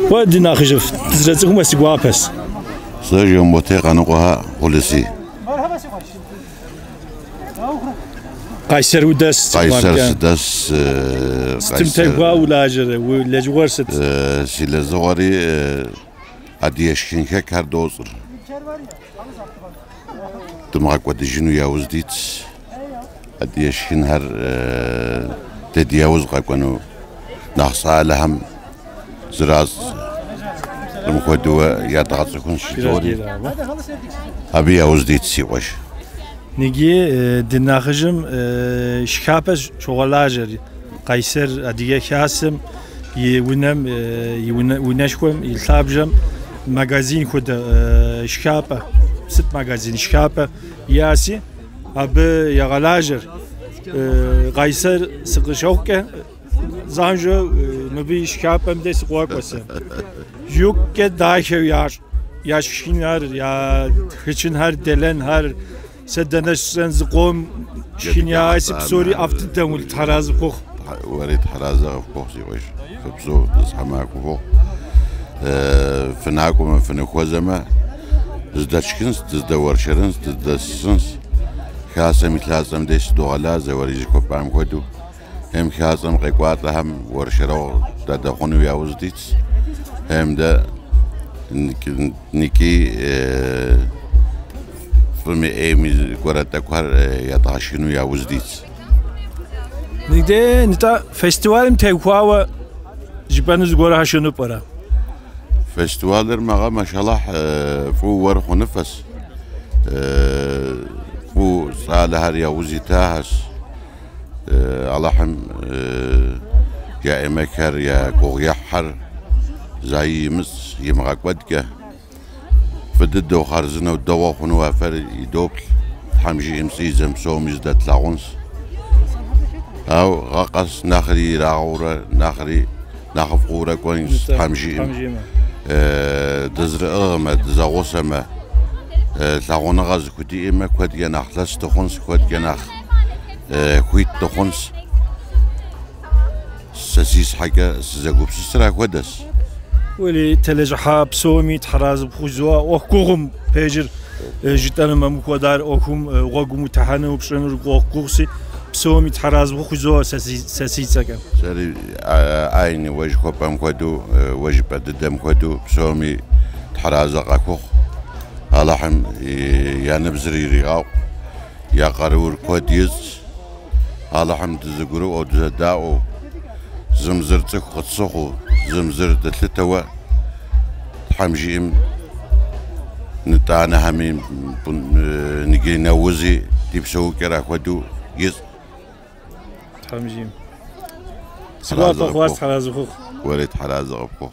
Куэд нэхъыжьыф дызэрыцӏыхумэ си гуапэщ. Сэ Жамботей Къаныкъуэхэ Хъулыси. Къайсэр удэс? Къайсэр сыдэс. Сытым теухуа улажьэрэ? Уи лэжьыгъэр сыт? Си лэжьыгъэри адыгэ шхынхэкӏхэр дощӏыр. Дымыгъэкӏуэдыжыну яужь дитщ. Адыгэ шхынхэр дэ ди яужь къэкӏуэну нэхъ щӏалэхэм зэращӏ мыхуэдэуэ ядгъэцӏыхунщ жыдори. Абы яужь дитщ си къуэш. Ныги ди нэхъыжьым шхапӏэ щогъэлажьэри. Къайсэр Адыгэ Хасэм и унэм, и унэшхуэм и лъабжьэм магазин хуэдэ шхапӏэ, сыт магазин шхапӏэ яси, абы егъэлажьэр. Къайсэр сыкъыщыхъукӏэ занщӏэу мыбы и шхапӏэм дей сыкъокӏуэ сэ. Икъукӏэ дахэу ящӏ, я шхынхэр, я хычынхэр, дэлэнхэр, сэ дэнэ щысӏэн зыкъом шхын яси, псори ӏэфӏ дыдэм Тхьэразы хухъу. Уэри тхьэразэ къыфхухъу, си къуэш, фыпсэу, тхьэмахуэ фыхъу. Фынакӏуэмэ, фыныхуэзэмэ, дыздэтшхынщ, дыздэуэршэрынщ, дыздэсысынщ. Хасэм и лъацӏэм деж сыдогъэлазэ, уэри жыхуэпӏам хуэдэу. Хэм хасэм къекӏуалӏэхэм уэршэрэгъу дадэхъуну яужь дитщ. Хэм дэ ники фӏыми ӏейми зыгуэрэ тӏэкӏухэр ядгъэшхыну яужь дитщ. Нигде нтӏэ фестивалым теухуауэ жыпӏэну зыгуэрхэр щыӏэну пӏэрэ? Фестивалыр мы гъэм, машаллахь, фӏыуэ уэр хъуныфэщ. Фӏыуэ щӏалэхэр яужь итахэщ. Аллахьым я ӏемэкхэр, я гугъуехьхэр зэи имыщӏ, имыгъэкӏуэдкӏэ. Фӏы дыдэу, хъарзынэу, дэгъуэ хъуну афэр идоплъ. Тхьэм жиӏэм щӏидзэм псоми зыдэтлъагъунщ. Ауэ гъэ къэс нэхъри ирагъэурэ, нэхъри нэхъыфӏурэ кӏуэнщ, Тхьэм жиӏэм. Дызэрыӏыгъмэ, дызэгъусэмэ, лъагъуныгъэ зыхудиӏэмэ, куэдкӏэ нэхъ лъэщ дыхъунщ, куэдкӏэ нэхъ хуит дыхъунщ. Сэ си щхьэкӏэ сызэгупсысыр апхуэдэщ. Уэри телэжьыхьа псоми тхьэразэ пхужызоӏэ. ӏуэху гугъум пэжыр жытӏэнумэ, мыпхуэдэр ӏуэхум гъуэгум утехьэну пщӏынур ӏуэху гугъуси, псоми тхьэразэ пхужызоӏэ сэ си цӏэкӏэ. Сэри айни уэ жыхуэпӏэм хуэдэу, уэ жыпӏэ дыдэм хуэдэу псоми тхьэразэ къахухъу. Аллахьым я ныбжьыр иригъэкъу, я къарур куэд ищӏ. Аллахьым дызэгурыӏуэу, дызэдаӏуэу, зым зыр цӏыху къытщыхъуу, зым зыр дылъытэуэ, Тхьэм жиӏэм нытӏанэхэми ныджыри нэужьи ди псэукӏэр апхуэдэу ищӏ. Тхьэм жиӏэм. Си гуапэ хъуащ, тхьэразэ хухъу. Уэри тхьэразэ къыпхухъу.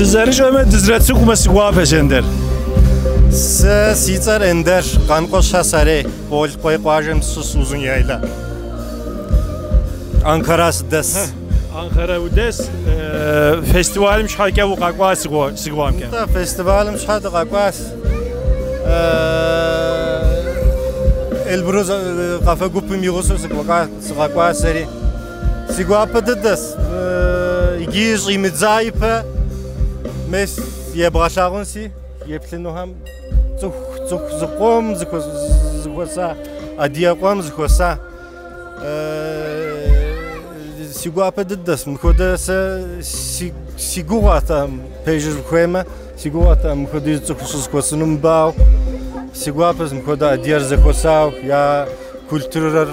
Дызэрыщӏэмэ дызэрыцӏыкӏумэ си гуапэщ, Эндер. Сэ си цӏэр Эндер, Къанкъуэщхьэ сарей, Къуэлыкъуей къуажэм сыщыщ Узун-Яйла. Анкара сыдэс. Анкара удэс, фестивалым щхьэкӏэ укъэкӏуа си гугъэмкӏэ. Нтӏэ, фестивалым щхьэ дыкъэкӏуащ. Эльбрус къафэ гупым и гъусэу сыкъэкӏуа сэри. Си гуапэ дыдэс. Иджы щӏимыдза ипэ мес ебгъэлъагъунси, еплъынухэм цӏыху цӏыху зыкъом зыхуэса, адыгэ къом зыхуэса. Си гуапэ дыдэс. Мыпхуэдэ сэ си гугъэтэкъым, пэжыр ухуеймэ, си гугъэтэкъым мыпхуэдиз цӏыху щызэхуэсыну мыбы, ауэ си гуапэщ мыпхуэдэ адыгэр зэхуэсауэ, я культурэр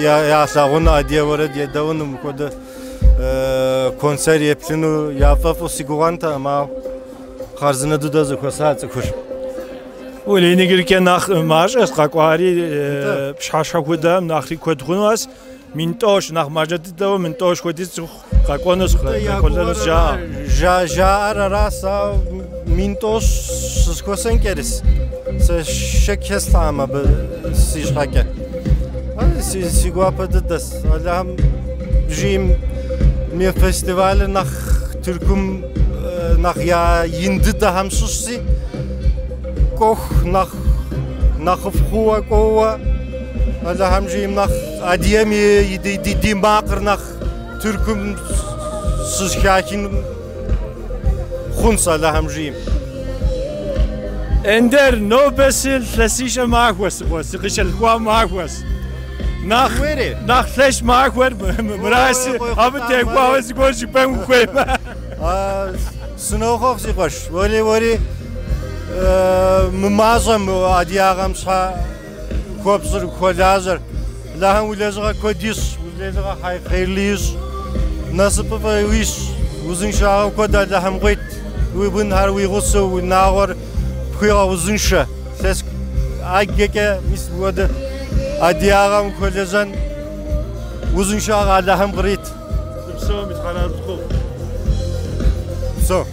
ялъагъуну, адыгэ уэрэд едэӏуэну, мыпхуэдэ концерт еплъыну яфӏэфӏу си гугъэнтэкъым, ауэ хъарзынэ дыдэ зэхуэса цӏыхур. Уэлей, иджырикӏэ нэхъ мащӏэщ къэкӏуари, пщыхьэщхьэ хуэдэм нэхъри куэд хъунуэс. 1000 нэхъ мащӏэ дыдэу 1000 хуэдиз цӏыху къэкӏуэнущ, къекӏуэлӏэнущ жаӏэ. Жаӏэр аращ, ауэ 1000 щызэхуэсынкӏэрис. Сэ шэч хэслъхьэкъым абы си щхьэкӏэ. Си гуапэ дыдэс. Алыхьым жиӏэм мы фестивалыр нэхъ Тыркум нэхъ я ин дыдэхэм щыщщи, кӏуэху нэхъ нэхъыфӏ хъууэ кӏуэуэ, Алыхьым жиӏэм нэхъ адыгэм ди макъыр нэхъ Тыркум щызэхахын хъунщ, Алыхьым жиӏэм. Эндер, нобэ си илъэсищӏэ махуэщ, сыкъыщалъхуа махуэщ. Нэхъ нэхъ лъэщ махуэр мыраси, абы теухуауэ зыгуэр жыпӏэн ухуеймэ. Сынохъуэхъу, си къуэш. Уэри, уэри мымащӏэм адыгагъэм щхьэ хуэпщӏыр, хуэлажьэр. Алыхьым уи лэжьыгъэ куэд ищӏ, уи лэжьыгъэ хъерлы ищӏ, насыпыфӏэ уищӏ, узыншагъэ куэд Алыхьым къуит, уи бынхэр уи гъусэу, уи унагъуэр пхуигъэузыншэ. Илъэс ӏэджэкӏэ мис мыпхуэдэ адыгагъэм хуэлэжьэн узыншагъэ Алыхьым кърит. Псоми Тхьэразэ тхухъу. Псо.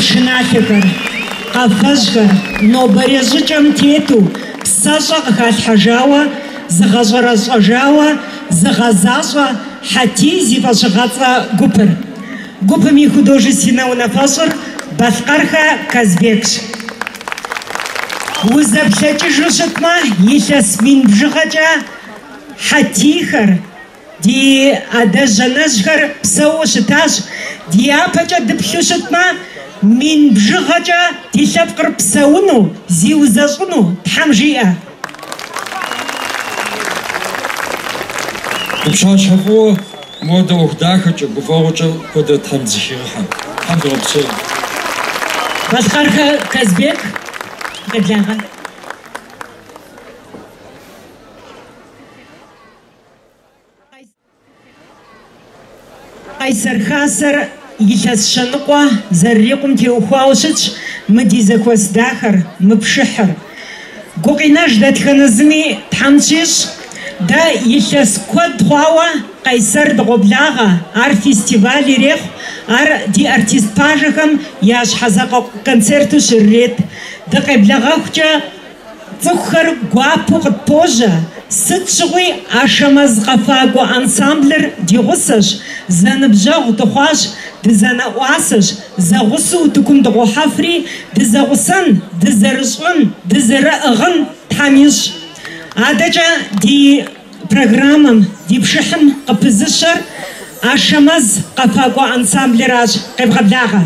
Пшыналъэхэр, къафэжьхэр нобэрей щӏыкӏэм тету псэщӏэ къыхалъхьэжауэ, зыгъэщӏэрэщӏэжауэ зыгъэзащӏэ Хьэтий зи фӏэщыгъэцӏэ гупыр. Гупым и художественнэ унафэщӏыр Балъкъэрхэ Казбекщ. Узэплъэкӏыжу щытмэ, илъэс мин бжыгъэкӏэ хьэтийхэр, ди адэжь-анэжьхэр псэууэ щытащ. Дяпэкӏэ дыплъу щытмэ, мин бжыгъэкӏэ ди лъэпкъыр псэуну, зиузэщӏыну Тхьэм жиӏэ. Дыпщащхьэ фӏыуэ мыуэдэ ӏуэху дахэкӏэ, гуфӏэгъуэкӏэ куэдрэ Тхьэм дызэхигъыхьэ. Тхьэм дигъэпсэу. Балъкъэрхэ Казбек, къеблагъэ. Къайсэр Хасэр илъэс щэныкъуэ зэрырикъум теухуауэ щытщ мы ди зэхуэс дахэр, мы пшыхьыр. Гукъинэж дэтхэнэ зыми Тхьэм тщищӏ. Дэ илъэс куэд хъуауэ Къайсэр дыкъоблагъэ, ар фестиваль ирехъу, ар ди артист пажэхэм я щхьэзакъуэ концерту щрырет. Дыкъеблэгъэхукӏэ цӏыхухэр гуапэу къытпожьэ, сыт щыгъуи Ашэмэз къэфакӏуэ ансамблыр ди гъусэщ, зэныбжьэгъу дыхъуащ, дызэнэӏуасэщ, зэгъусэу утыкум дыкъохьэфри, дызэгъусэн, дызэрыщӏын, дызэрыӏыгъын Тхьэм ищӏ. Адэкӏэ ди программэм, ди пшыхьым къыпызыщэр Ашэмэз къэфакӏуэ ансамблыращ. Къевгъэблагъэ.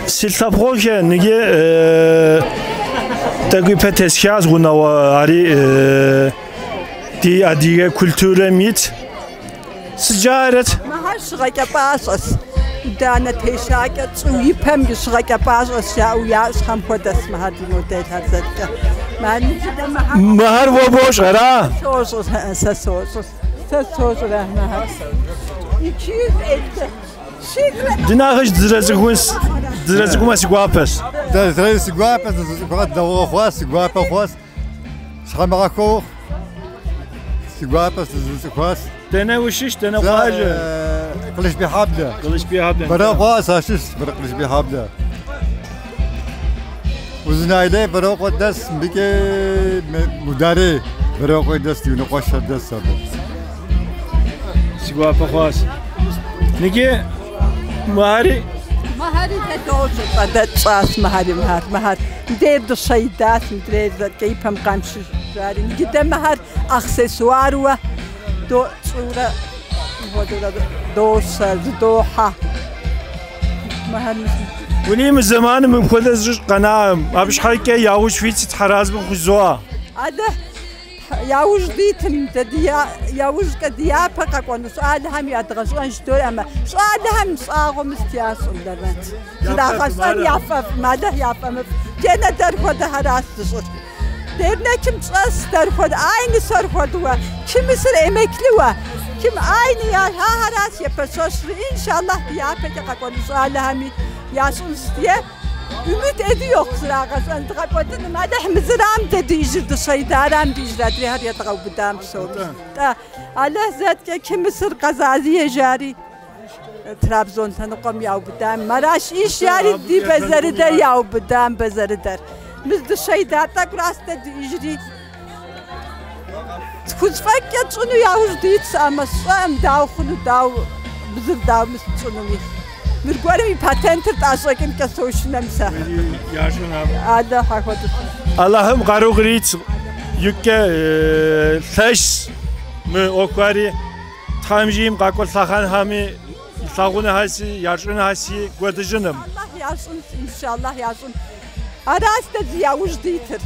Си лъэпкъыгъухэ ныджы тӏэкӏу ипэ тесхащ гъунэгъу ари ди адыгэ культурэм ит. Сыт жаӏэрэт? Мыхэр щыгъэкӏэ пӏащӏэс. Ӏуданэ тещакӏэ цӏу и пэм и щыгъэкӏэ пӏащӏэс жаӏэу ящӏхэм хуэдэс мыхэр ди моделхэр зэткӏэ. Мыхэр уэ бощӏ, ара? Сощӏыр, сэ сощӏыр. Сэ сощӏыр мыхэр. 250. Дынахъыжь дызэрыцӏыхунс, дызэрыцӏыхумэ си гуапэщ. Дэ си гуапэ, дызэрыцӏыхугъэ дэгъугъэ хъуащ, си гуапэ хъуащ. Щхьэмыгъэхуэ ухъу. Си гуапэ сызэрыцӏыхуащ. Дэнэ ущыщ, дэнэ къуажэ? Къылышбийхьэблэ. Къылышбийхьэблэ. Бэрокъуэ сащыщ, Къылышбийхьэблэ. Узуняйлэ Бэрокъуэ дэс, мыбыкӏэ Мударей Бэрокъуэ дэс, ди унэкъуэшхэр дэс абы. Си гуапэ хъуащ. Ныджы мыхэри Мыхэри дэ дощӏ, дэ тщӏащ мыхэри, мыхэр, мыхэр. Мыдрейр дыщэ идащ, мыдрейр зэткӏэ и пэм къамыщыжари. Иджы дэ мыхэр аксессуаруэ тщӏыурэ мыпхуэдэурэ дощэ, зыдохьэ. Мыхэр Уни мы зэманым мыпхуэдэ зыщӏ къэнаӏым. Абы щхьэкӏэ яужь фит си Тхьэразэ къыхузоӏэ. Алыхь яужь дитым, дэ яужькӏэ ди япэ къэкӏуэну щӏалэхэм ядгъэщӏэнщ дори, амэ щӏалэхэм щӏагъуэ мыст ящӏым Лэвэнт. Зрагъэщӏэн яфӏэфӏым, Алыхь яфӏэмыфӏ. Дэнэ дэр хуэдэхэращ зыщӏыр. Dernekим щӏэс дэр хуэдэ, aynı сэр хуэдэуэ, кимисыр эмеклыуэ, ким aynı я ахэращ епэщэщри, иншаллах ди япэкӏэ къэкӏуэну щӏалэхэми ящӏынщ е ümit ediyor зрагъэщӏэн дгъэкӏуэдыным. Алыхь мызырам дэ диижыр дыщэ идарам диижыр, адрейхэр едгъэубыдам псоми. Тӏэ, Алыхь зэткӏэ кимисыр Къэзазие жари, Трабзон лъэныкъуэм яубыдам, Мараш иш жари ди бэзэрыдэр яубыдам бэзэрыдэр. Мыз дыщэ ида тӏэкӏуращ дэ диижри. Хузэфӏэкӏкӏэ тщӏыну яужь дитщ, амэ сщӏэӏым дауэ хъуну, дауэ мызыр дауэ мыс тщӏынуми. Мыргуэрым и патентыр тӏащӏэкӏынкӏэ сошынэм сэ. Алыхь ахуэдэу. Аллахьым къару кърит икӏэ лъэщ мы ӏуэхухэри Тхьэм жиӏэм къакӏуэ лъэхъэнхэми илъагъунхэси, ящӏынхэси кӏуэдыжыным. Аллах ящӏынщ, иншаллах ящӏын. Аращ дэ зи яужь дитыр.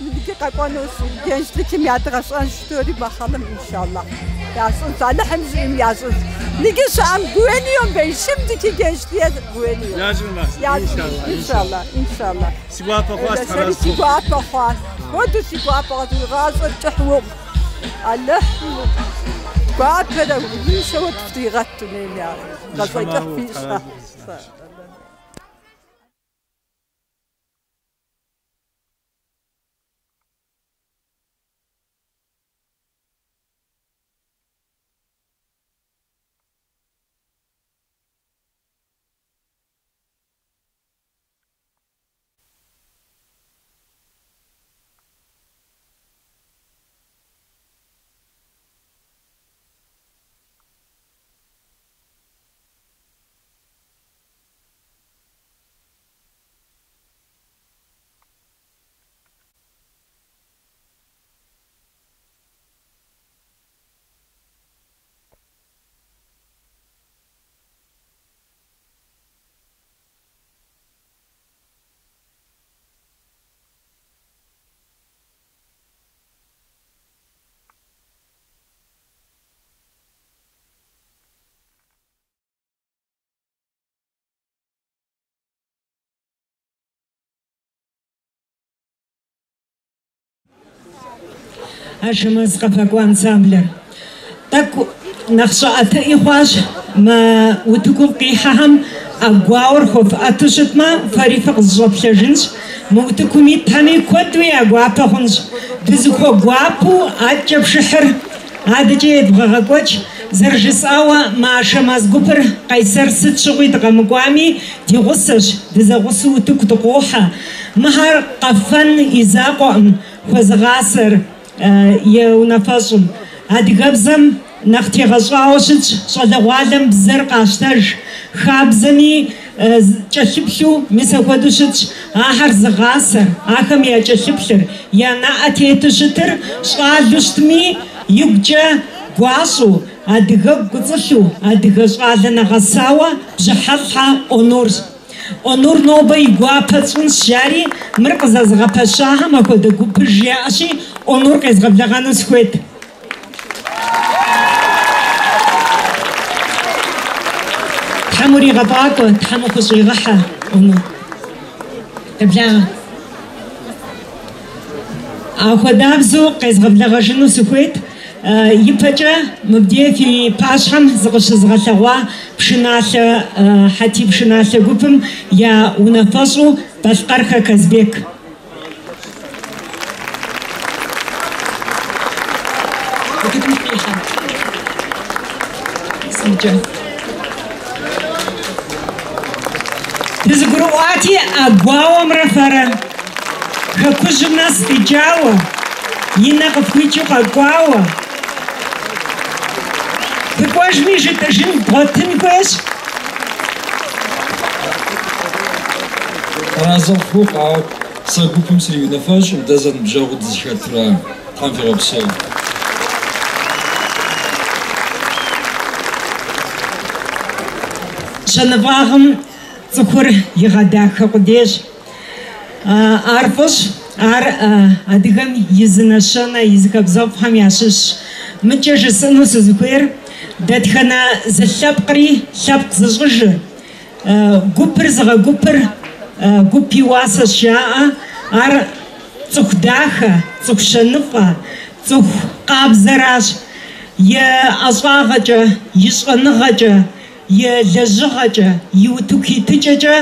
Мыдыкӏи къэкӏуэну gençlikым ядгъэщӏэнщ дори бахъэлым иншаллах. Ящӏынщ, Алыхьым жиӏэм ящӏынщ. Ныджы щыӏэм güveniyorum ben, şimdiki gençliğe güveniyorum. Ящӏынхэс, Ящӏынщ, иншаллах, иншаллах. Си гуапэ хъуащ, Сэри Тхьэразэ. си гуапэ хъуащ. Хуэдэу си гуапэ хъуащ, уи гъащӏэр кӏыхь ухъу. Алыхь гуапэрэ узыншэуэ тфтригъэт дунейм я гъащӏэ кӏыхь фищӏ. Ашэмэз къэфакӏуэ ансамблыр. Тӏэкӏу нэхъ щӏыӏэтыӏи хъуащ мы утыкум къихьэхэм ӏэгуауэр хуэфӏэту щытмэ, фэри фыкъызэщӏэплъэжынщ. Мы утыкум итхэми куэдуи я гуапэ хъунщ. Дызыхуэгуапэу адэкӏэ пшыхьыр адэкӏэ едвгъэгъэкӏуэкӏ. Зэрыжысӏауэ, мы Ашэмэз гупыр Къайсэр сыт щыгъуи дыкъэмыкӏуами, ди гъусэщ, дызэгъусэу утыку дыкъохьэ. Мыхэр къэфэн и закъуэкъым хуэзыгъасэр и унафэщӏым. Адыгэбзэм нэхъ тегъэщӏауэ щытщ, щӏалэгъуалэм бзэр къащтэж, хабзэми кӏэлъыплъу мис апхуэдэу щытщ. Ахэр зыгъасэр, ахэм я кӏэлъыплъыр, я нэӏэ тету щытыр щӏалэу щытми, игукӏэ гуащӏэу, адыгэгу кӏуэцӏылъу, адыгэ щӏалэ нэгъэсауэ Бжьыхьэлӏхьэ Онурщ. Онур нобэ и гуапэ тщӏынщ жари, мыр къызэзыгъэпэщахэм апхуэдэ гупыж яӏэщи, Онур къезгъэблэгъэну сыхуейт. Тхьэм уригъэфӏакӏуэ, Тхьэм ухущӏигъэхьэ, Онур. Къеблагъэ. Апхуэдабзэу къезгъэблэгъэжыну сыхуейт. Ипэкӏэ мыбдеж фи пащхьэм зыкъыщызыгъэлъэгъуа пшыналъэ Хьэти пшыналъэ гупым я унафэщӏу Балъкъэрхэ Казбек. Дызэгурыӏуати, ӏэгуауэмрэ фэрэ хэкужьым нэс къикӏауэ, и нэ къыфхуикӏыу къэкӏуауэ. Фыкӏуэжми жытӏыжын дгъуэтын хуейщ. Аразы къыфхухъу, ауэ сэ гупым сриунафэщӏым, дэ зэныбжьэгъуу дызэхэтра, Тхьэм фигъэпсэу. Щэныфӏагъым цӏыхур игъэдахэ къудейщ. Ар фӏыщ, ар адыгэм и зы нэщэнэ, и зы хабзэфӏхэм ящыщщ. Мыкӏэ жысӏэну сызыхуейр дэтхэнэ зы лъэпкъри лъэпкъ зыщӏыжыр, гупыр зыгъэгупыр гуп и уасэщ жаӏэ. Ар цӏыху дахэ, цӏыху щэныфӏэ, цӏыху къабзэращ. И ӏэщӏагъэкӏэ, и щӏэныгъэкӏэ, и лэжьыгъэкӏэ, и утыку итыкӏэкӏэ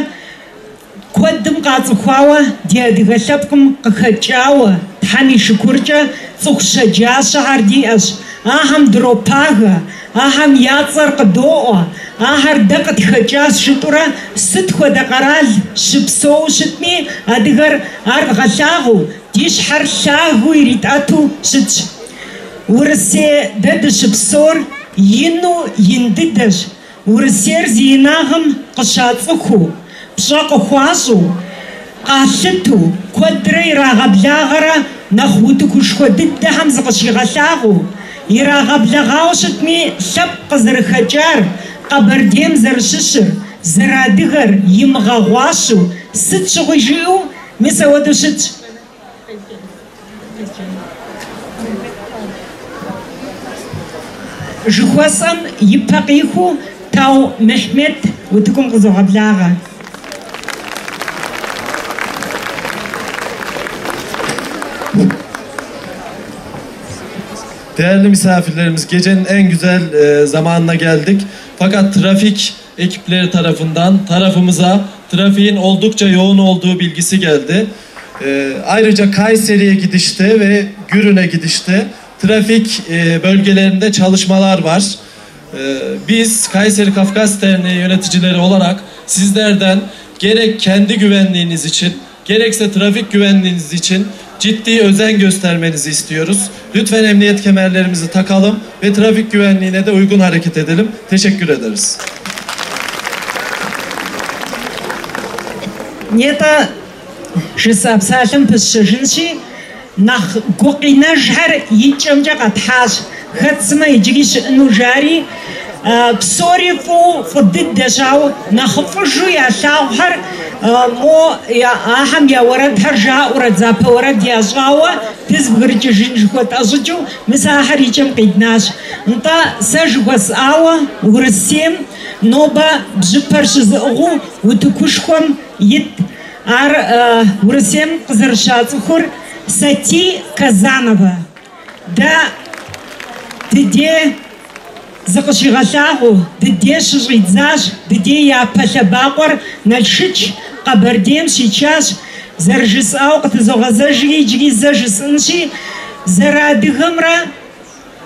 куэдым къацӏыхуауэ ди адыгэ лъэпкъым къыхэкӏауэ, Тхьэм и шыкуркӏэ цӏыху щэджащэхэр диӏэщ. Ахэм дропагэ, ахэм я цӏэр къыдоӏуэ, ахэр дэ къытхэкӏащ жытӏурэ сыт хуэдэ къэрал щыпсэу щытми, адыгэр ар дгъэлъагъуу, ди щхьэр лъагэу иритӏэту щытщ. Урысей дэ дыщыпсэур ину ин дыдэщ. Урысейр зи инагъым къыщацӏыхуу, пщӏэ къыхуащӏу, къалъыту, куэдрэ ирагъэблагъэрэ нэхъ утыкушхуэ дыдэхэм зыкъыщигъэлъагъуу, ирагъэблэгъауэ щытми лъэпкъ къызэрыхэкӏар, Къэбэрдейм зэрыщыщыр, зэрыадыгэр имыгъэгъуащэу, сыт щыгъуи жиӏэу, мис ауэдэу щытщ. Жыхуэсӏэм и пэ къихуу Тау Мехмет утыкум къызогъэблагъэ. Değerli misafirlerimiz, gecenin en güzel zamanına geldik. Fakat trafik ekipleri tarafından tarafımıza trafiğin oldukça yoğun olduğu bilgisi geldi. Ayrıca Kayseri'ye gidişte ve Gürün'e gidişte trafik bölgelerinde çalışmalar var. Biz Kayseri Kafkas Derneği yöneticileri olarak sizlerden gerek kendi güvenliğiniz için gerekse trafik güvenliğiniz için ciddi özen göstermenizi istiyoruz. Lütfen emniyet kemerlerimizi takalım ve trafik güvenliğine de uygun hareket edelim. Teşekkür ederiz. Нетӏэ жысӏа псалъэм пысщэжынщи, нэхъ гукъинэжхэр и кӏэмкӏэ къэтхьащ. Хэт сымэ иджыри щыӏэну жари, псори фӏыу фӏы дыдэщ, ауэ нэхъыфӏыжу ялъагъухэр мо ахэм я уэрэдхэр жаӏэурэ дзапэ уэрэд ящӏауэ дызбгырыкӏыжын жыхуэтӏэ щӏыкӏэу, мис ахэр и кӏэм къиднащ. Нтӏэ, сэ жыхуэсӏауэ Урысейм нобэ бжьыпэр щызыӏыгъыу утыкушхуэм ит ар Урысейм къызэрыщацӏыхур Сати Казанова. Дэ дыдей зыкъыщигъэлъагъуэу, дыдей щыщӏидзащ, дыдей япэ лъэбакъуэр Налшыч Къэбэрдейм щичащ. Зэрыжысӏауэ къытызогъэзэжри иджыри зэ жысӏэнщи, зэрыадыгэмрэ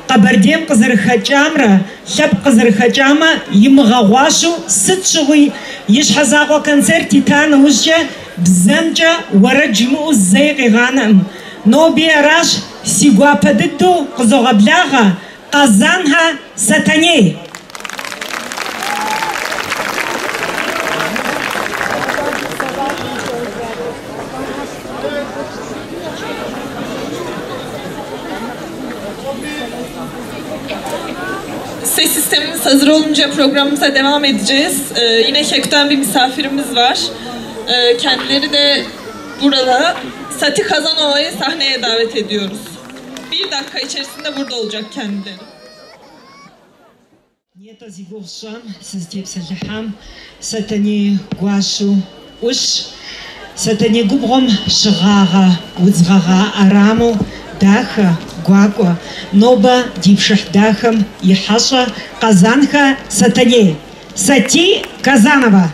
Къэбэрдейм къызэрыхэкӏамрэ лъэпкъ къызэрыхэкӏамэ имыгъэгъуащэу сыт щыгъуи и щхьэ закъуэ концерт ита нэужькӏэ бзэмкӏэ уэрэд жимыӏэу зэи къигъанэӏым. Ноби аращ си гуапэ дыдэу къызогъэблагъэ Къэзанхэ Сэтэней. Ses sistemimiz hazır olunca programımıza devam edeceğiz. Yine Kek'ten bir misafirimiz var. Kendileri de burada. Sati Kazanova'yı sahneye davet ediyoruz. Bir dakika içerisinde burada olacak kendileri. Нетӏэ зи гугъу сщӏам, сызытепсэлъыхьам Сэтэней гуащэу ӏущ, Сэтэней губгъуэм щыгъагъэ удз гъэгъа ӏэрамэу дахэ, гуакӏуэ, нобэ ди пшыхь дахэм и хьэщӏэ Къэзанхэ Сэтэней, Сати Казанова.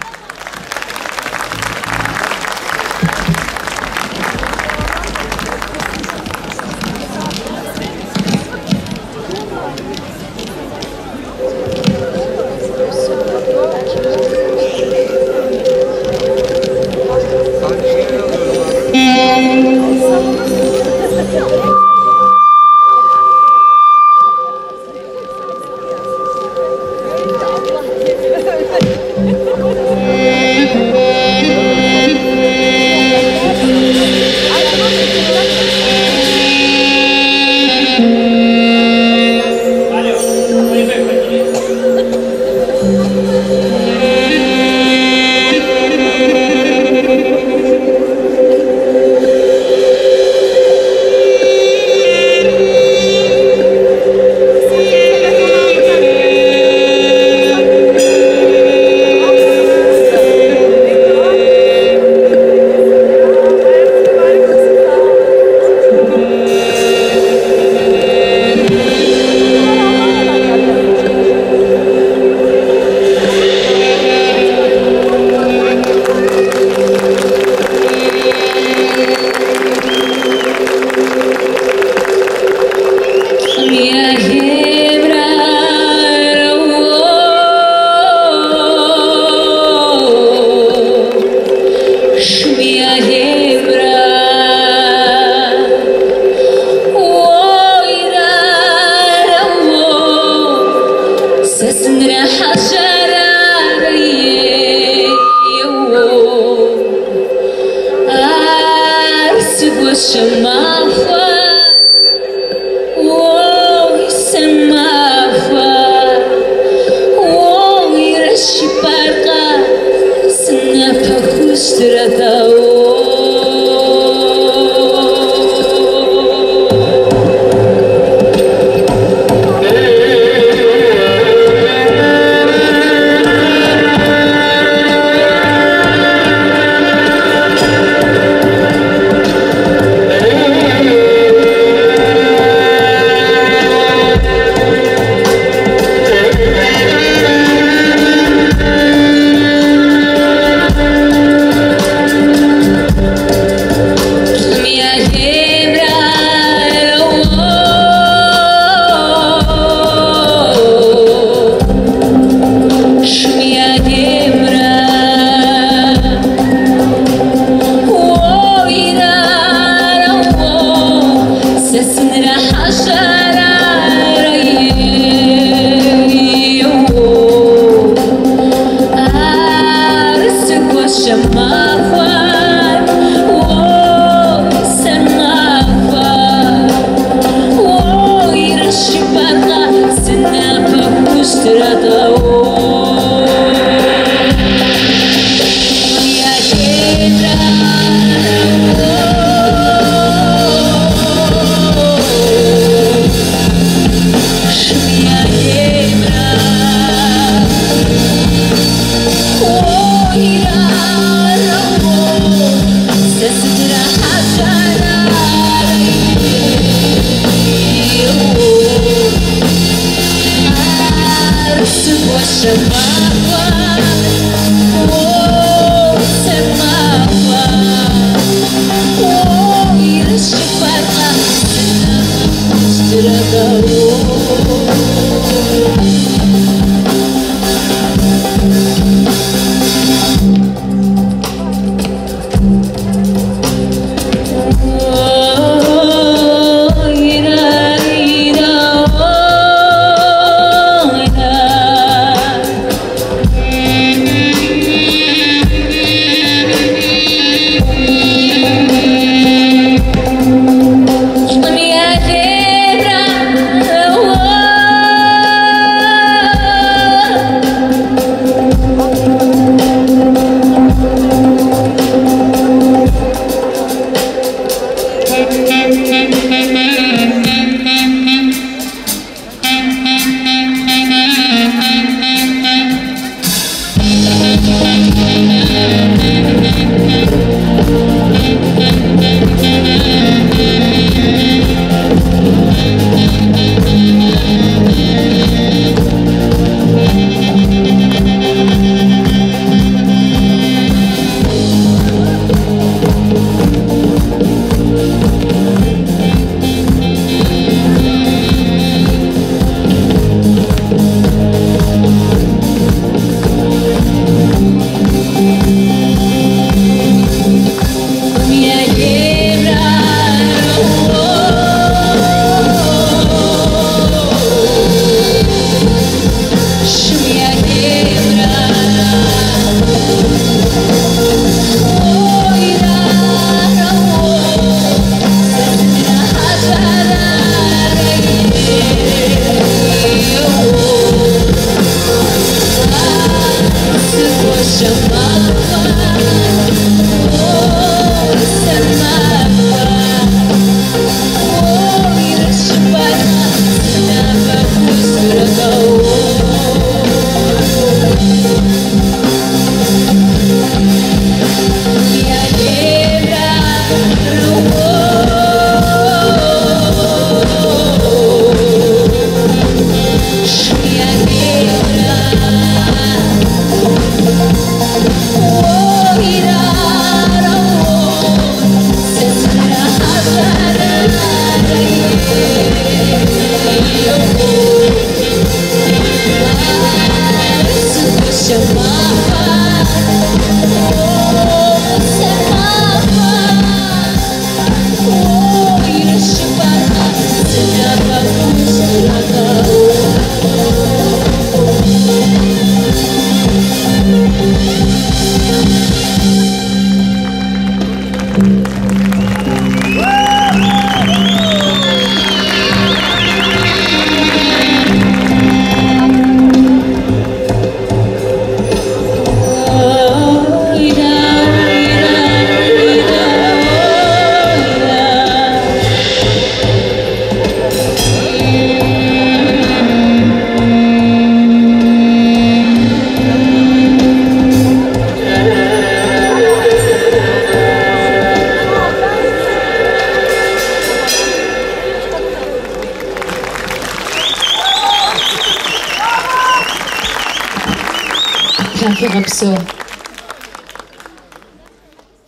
Тхьэфигъэпсэу.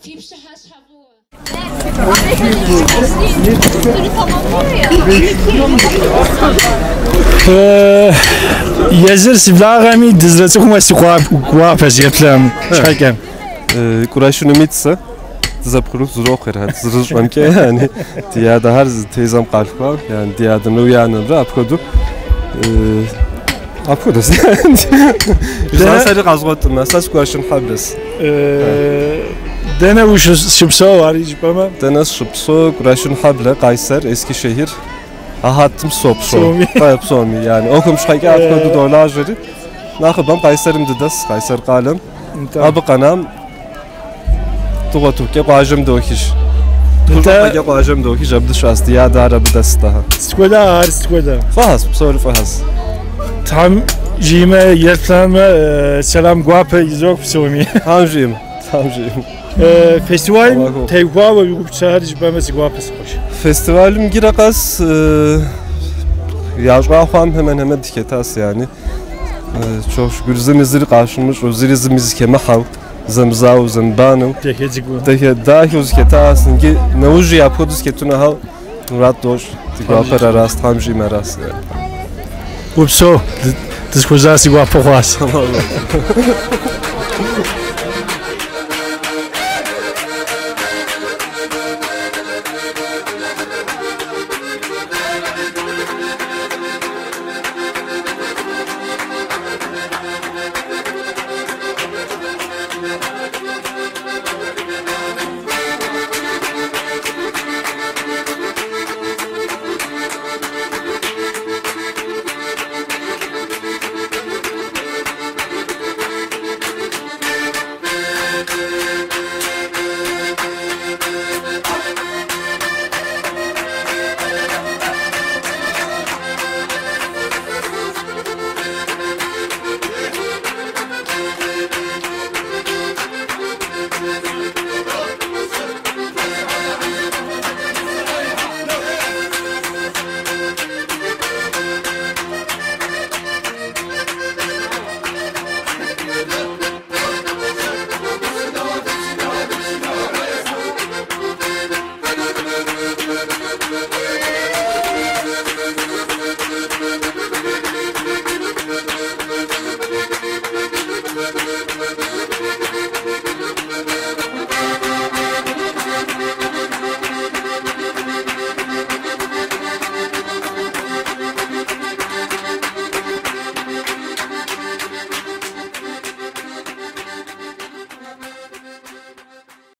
Фи пщыхьэщхьэ фӏыуэ. Езыр си благъэми дызэрыцӏыхумэ си гуапэщ еплъам щхьэкӏэ. Кӏурашын Умит сэ дызэпхъурыт зрохъур, зэрыщӏэмкӏэ, yani ди адэхэр тезэм къалъхуа, yani ди адэмрэ уи анэмрэ апхуэдэу апхуэдэу. Сэри къэзгъуэтӏымэ, сэ сыкӏурашын хьэблэс. Дэнэ ущыпсэу ари жыпӏэмэ? Дэнэ сыщыпсэу Кӏурашын хьэблэ, Къайсэр, Ескишehir. Ахьэтым сопсэу. Псоми, yani ӏуэхум щхьэкӏэ апхуэдэу долажьэри. Нэхъыбэм Къайсэрым дыдэс, Къайсэр къалэм. Абы къэнам дыгъуэтукӏэ къуажэм дохыж. Тхущӏэкӏэ къуажэм дохыж, абы дыщыӏэс, ди адэр абы дэс дахэ. Сыт хуэдэ ар, сыт хуэдэ? Фӏыхэс, псори фӏыхэс. Тхьэм жиӏэмэ, еплъамэ, сэлам гуапэ изох псоми. Тхьэм жиӏэм, Тхьэм жиӏэм. Фестивалым теухуауэ уи гупсысэхэр жыпӏэмэ си гуапэ сыхъуш. Фестивалым иджырэ къэс ящӏа хъуам hemen hemen дыхетас, yani. Çok şükür зыми зыри къащымыщӏэу, зыри зыми зыхемыхьэу, зэмызауэу, зэмыбанэу. Дахэу зыхетас, иджы нэужьи апхуэдэу зыхетунэхэу мурад дощӏ. Ди гуапэр арас, Тхьэм жиӏэм арас. Упсэу, дызыхуэза си гуапэ хъуащ.